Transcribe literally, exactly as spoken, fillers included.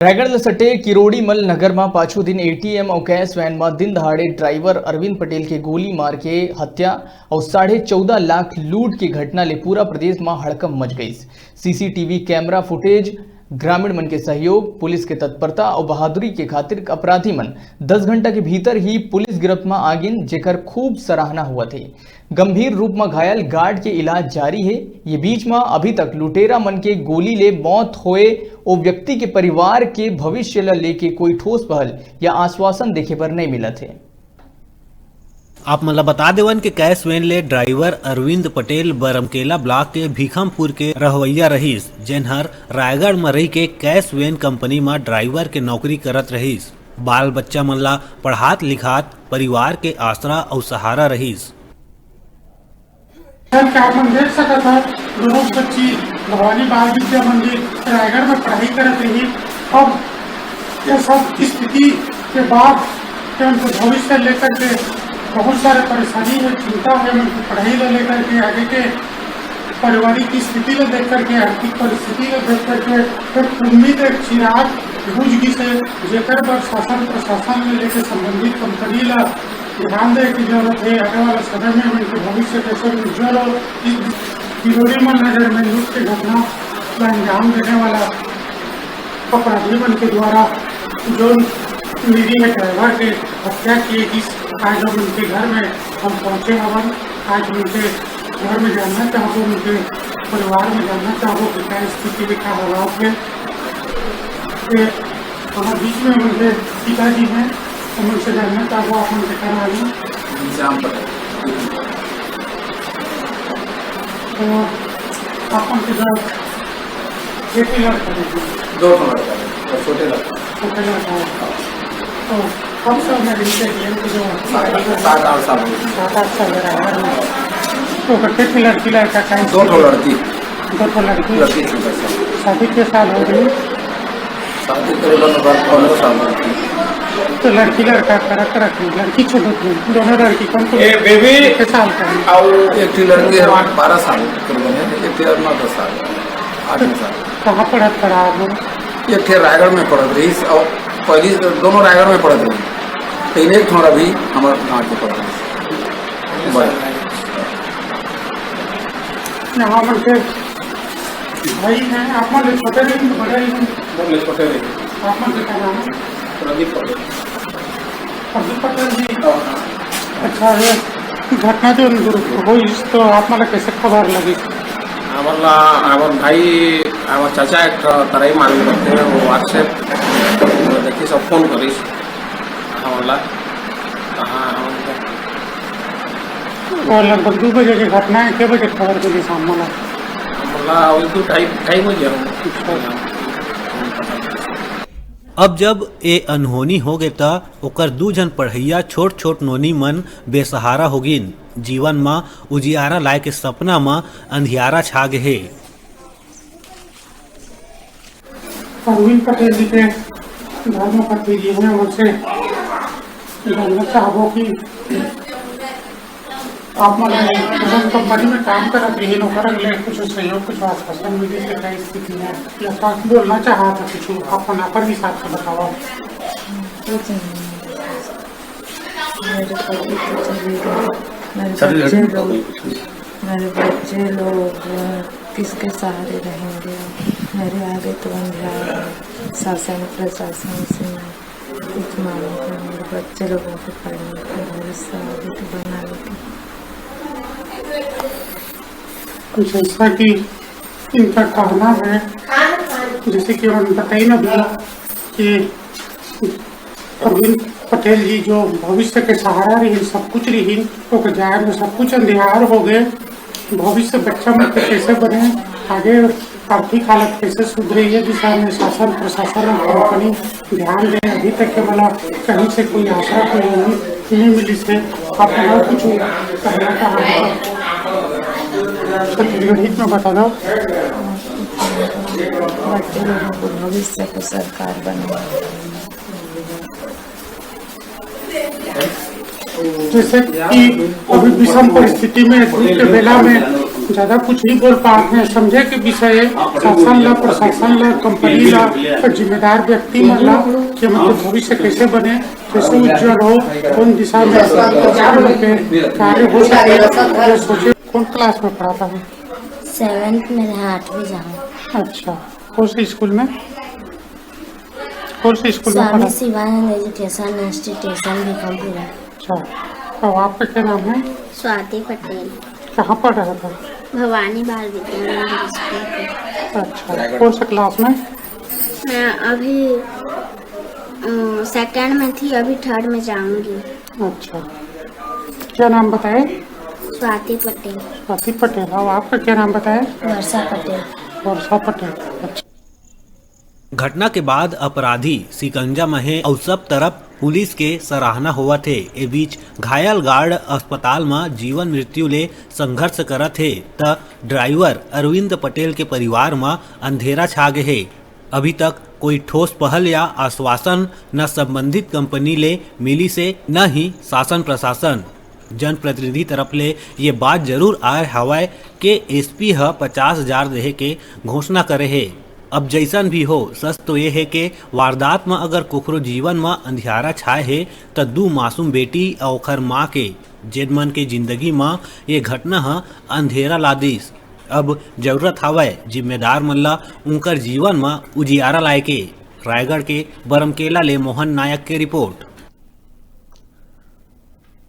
रायगढ़ ल सटे किरोड़ीमल नगर म पाछू दिन एटीएम अउ कैश वैन म दिन दहाड़े ड्राइवर अरविंद पटेल के गोली मार के हत्या अउ साढ़े चौदह लाख लूट के घटना ले पूरा प्रदेश म हड़कंप मच गइस। सीसीटीवी कैमरा फुटेज, ग्रामीण मन के सहयोग, पुलिस के तत्परता अउ बहादुरी के खातिर अपराधी मन दस घंटा के भीतर ही पुलिस गिरफ्त म आ गिन, जेकर खूब सराहना होवत हे। गंभीर रूप म घायल गार्ड के इलाज जारी हे। ये बीच म अभी तक लुटेरा मन के गोली ले मौत होए ओ व्यक्ति के परिवार के भविष्य ल लेके कोई ठोस पहल या आश्वासन देखे बर नइ मिलत हे। आप मन ल बता देवन कि कैश वैन ले ड्राइवर अरविंद पटेल बरमकेला ब्लॉक के भीखमपुर के रहवैया रहिस, जेन हर रायगढ़ म रहि के कैश वैन कंपनी म ड्राइवर के नौकरी करत रहिस। बाल बच्चा मन ला पढ़ात लिखात परिवार के आसरा अउ सहारा रहिस। सर, का आप मन देख सकत हव, दोनों बच्ची भवानी बाल विद्या मंदिर रायगढ़ में पढ़ाई करत रही। अब ये सब स्थिति के बाद के उनके भविष्य लेकर के बहुत सारे परेशानी है, चिंता है, उनकी पढ़ाई को लेकर के, आगे के पारिवारिक स्थिति को देख करके, आर्थिक परिस्थिति को देख करके एक उम्मीद, एक चिराग बुझ गिस हे, जेकर बर शासन प्रशासन ले लेके संबंधित कंपनी ला ध्यान दे के जरूरत हे। आने वाला समय में उनके भविष्य कैसे उज्जवल हो। इस किरोड़ीमल नगर में लूट के घटना ला अंजाम देने वाला अपराधी मन के द्वारा जो निरीह ड्राइवर के हत्या किए गिस, आज हम उनके घर में हम पहुंचे हवन। आज उनके घर में जानना चाहबो, उनके परिवार में जानना चाहबो कि क्या स्थिति में क्या हालात है। ये हमारे बीच में उनके पिताजी हैं, हम उनसे जानना चाहबो, आप उनके क्या नाम है? श्याम पटेल। तो आप उनके साथ एक ही लड़का है? दो ठो लड़का है, और छोटे लड़का। छोटे लड़का है। तो कब से उम्र इनके, इनके जो सात, सात आठ साल हो गए। सात आठ साल हो रहा है ना? तो कितने लड़की लड़का का है? दो ठो लड़की। दो ठो लड़की? लड़की छोटा सा। शादी के साल हो गई? शादी करीबन अगर पन्द्रह साल हो गई। तो लड़की लड़का करत रखी, लड़की छोटी थी, दोनों लड़की कम कम ए, बेबी! कितने साल का है? और एक ठो लड़की है, बारह साल करीबन है, एक ठो नौ दस साल, आठ नौ साल। कहाँ पढ़त पढ़ा आप लोग? एक ठे रायगढ़ में पढ़त रहिस और पहली दोनों रायगढ़ में पढ़त रहिस, लेकिन एक ठो अभी हमारे गाँव के पढ़त रहिस। बड़े। यहाँ मन के भाई हैं, आप मन ले छोटे रहिन कि बड़े रहिन? मोर ले छोटे रहिन। आप मन के क्या नाम है? प्रदीप पटेल। प्रदीप पटेल जी। हाँ, हाँ। अच्छा, ये घटना जो होइस, तो आप मन ला कैसे खबर लगिस? हमर ला, हमर भाई, हमर चाचा एक ठो तरई मांगे रहिथे, वो WhatsApp, वो देखिस सब फोन करिस हमर ला। कहाँ हम वो लगभग दू बजे के घटना है, के बजे खबर मिली शाम में? हमला वही दू ढाई, ढाई बजे हम। अच्छा। अब जब ए अनहोनी हो गे, त ओकर दू झन पढ़इया छोट-छोट नोनी मन बेसहारा हो गिन। जीवन म उजियारा लाए के सपना म अंधियारा छा गे हे। अरविंद पटेल जी के धर्मपत्नी जी हैं, उनसे जानना चाहबो कि आप मन कंपनी में काम करत रहिन, ओकर ले कुछ सहयोग, कुछ आश्वासन मिले से का स्थिति है, या का बोलना चाहत है कुछ, अपन अपन हिसाब से बताओ। कुछ नहीं। मेरे पति तो चले गए, मेरे बच्चे लोग, मेरे बच्चे लोग किसके सहारे रहेंगे? मेरे आगे तो अंधेरा है, शासन प्रशासन से मैं कुछ मांगता हूँ, मेरे बच्चे लोगों के पढ़ने का भविष्य आगे के बनाने के। कुछ ऐसा कि इनका कहना है, जैसे कि उन्होंने बताई ना भैया कि अरविंद पटेल जी जो भविष्य के सहारा रहिन, सब कुछ रहिन, ओकर जाए में सब कुछ अंधियार हो गए। भविष्य बच्चा मन के कैसे बने, आगे आर्थिक हालत कैसे सुधरे, ये दिशा में शासन प्रशासन और कंपनी ध्यान दे। अभी तक के मला कहीं से कोई आसरा, कोई उम्मीद नहीं मिली से। आप और कुछ कहना चाहते हैं? प्रतिनिधि में बता दो। बच्चे लोगों को भविष्य को सरकार बनाए। जैसे कि अभी विषम परिस्थिति में, दुख के बेला में ज्यादा कुछ नहीं बोल पाते हैं, समझे के विषय हे। शासन ला, प्रशासन ला, कंपनी ला, जिम्मेदार व्यक्ति मन ला कि मतलब भविष्य कैसे बने, कैसे उज्जवल हो, कौन दिशा में सरकार के कार्य हो सके, ये सोचे। कौन क्लास में पढ़ाता है? सेवेंथ में रहा, आठवीं जाऊँ। अच्छा, कौन से स्कूल में? कौन से स्कूल में स्वामी पढ़ा? शिवानंद एजुकेशन इंस्टीट्यूशन भी कम पूरा। अच्छा, तो आपका क्या नाम है? स्वाति पटेल। कहाँ पढ़ रहा था? भवानी बाल विद्या मंदिर स्कूल पे। अच्छा, कौन सा क्लास में? मैं अभी सेकंड में थी, अभी थर्ड में जाऊंगी। अच्छा, क्या नाम बताए? स्वाति पटेल। स्वाति पटेल। और आपका क्या नाम बताए? वर्षा पटेल। वर्षा पटेल। अच्छा। घटना के बाद अपराधी शिकंजा म हे अउ सब तरफ पुलिस के सराहना होवत हे। ए बीच घायल गार्ड अस्पताल म जीवन मृत्यु ले संघर्ष करत हे, त ड्राइवर अरविंद पटेल के परिवार म अंधेरा छा गे हे। अभी तक कोई ठोस पहल या आश्वासन न संबंधित कंपनी ले मिलिस हे, न ही शासन प्रशासन। जनप्रतिनिधि तरफ ले ये बात जरूर आय हवय के एसपी ह पचास हजार देहे के घोषणा करे हे। अब जैसन भी हो, सच तो ये हे के वारदात म अगर कुखरो जीवन म अंधियारा छाय हे, त दू मासूम बेटी अउ ओखर माँ के, जेन मन के जिंदगी म ये घटना ह अंधेरा ला दिस। अब जरूरत हवय जिम्मेदार मन ला उनकर जीवन म उजियारा लाए के। रायगढ़ के बरमकेला ले मोहन नायक के रिपोर्ट।